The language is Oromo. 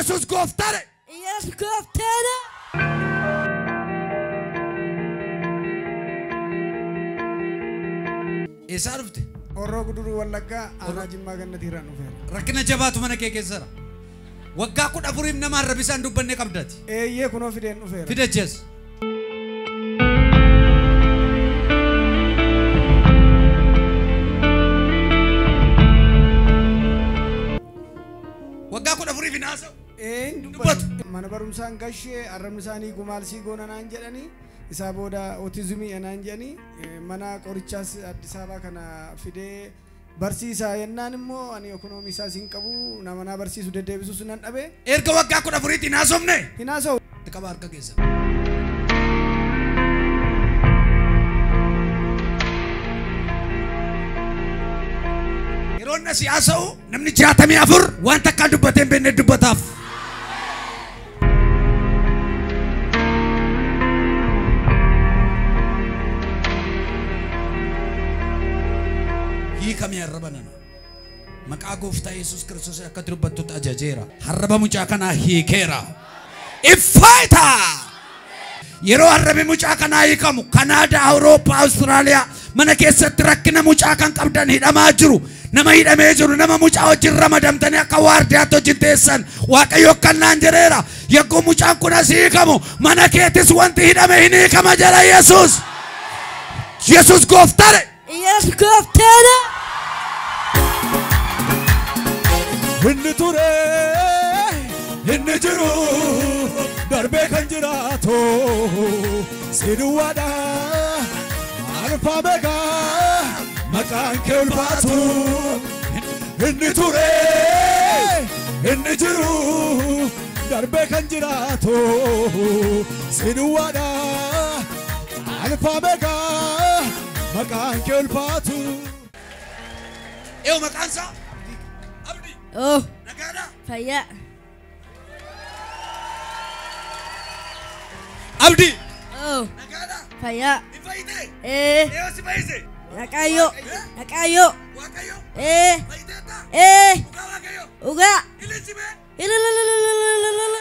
Yesuus gooftaadha. Yesuus gooftaadha. Eessaa dhufte? Horroo Guduruu Wallaggaa aanaa Jimmaa Gannatiirraan dhufeera. Rakkina jabaatu mana kee keessa jira. Waggaa 14 nama arrabisaan dubbanne qabdati. Eeyyee kunoo fideen dhufeera. Fidachees. Waggaa 14 hin haasa'u. Een Dubbatu. Mana barumsaan gashee arrabni isaanii gumaalsii goona naan jedhanii isaa booda ootizimii naan jedhanii mana qorichaas Addis Ababaa kana fidee barsiisaa yennaan immoo ani ekonoomii isaas hin qabu nama naa barsiisu deddeebisuus nan dhabe. Erga waggaa 14 hin haasofne. Hin haasa'u. Qaba harka keessa. Yeroo inni si haasa'u namni 64 waan takkaan dubbatee hin beekne dubbataaf. Hiikamee arraba nana. Maqaa gooftaa Yesuus Kiristoos akka dubbattutti ajajeera. Arraba mucaa kanaa hiikeera. Iffaita! Yeroo arrabi mucaa kanaa hiikamu Kanaadaa, Awurooppaa, Awustiraaliyaa mana keessatti rakkina mucaa kan qabdan hidhamaa jiru. Nama hidhamee jiru nama mucaa wajjin ramadamtanii akka waardiyaatti wajjin teessan Waaqayyo akkanaan jedheera. Yogguu mucaan kun as hiikamu mana keetis wanti hidhame hin hiikama jedha Yesuus. Yesuus gooftaadha. Yesuus gooftaadha. Inni ture, inni jiru, darbee kan jiraatu, si duwwaadha, alfaa meegaa, maqaan kee ulfaatu. Inni ture, inni jiru, darbee kan jiraatu, si duwwaadha, alfaa meegaa, maqaan kee ulfaatu. Eewu maqaan isaa? Abdii. Oh, Nagaadhaa? fayyaa. Abdii. Oh, Nagaadhaa? fayyaa. Hin fayyitee? Ee, Eewu si fayyise? Waaqayyo. Waaqayyo. Waaqayyo. Ee, Fayyiteettaa? ee, Dhugaa Waaqayyo. dhugaa. Ililchimee? Ililililililililil.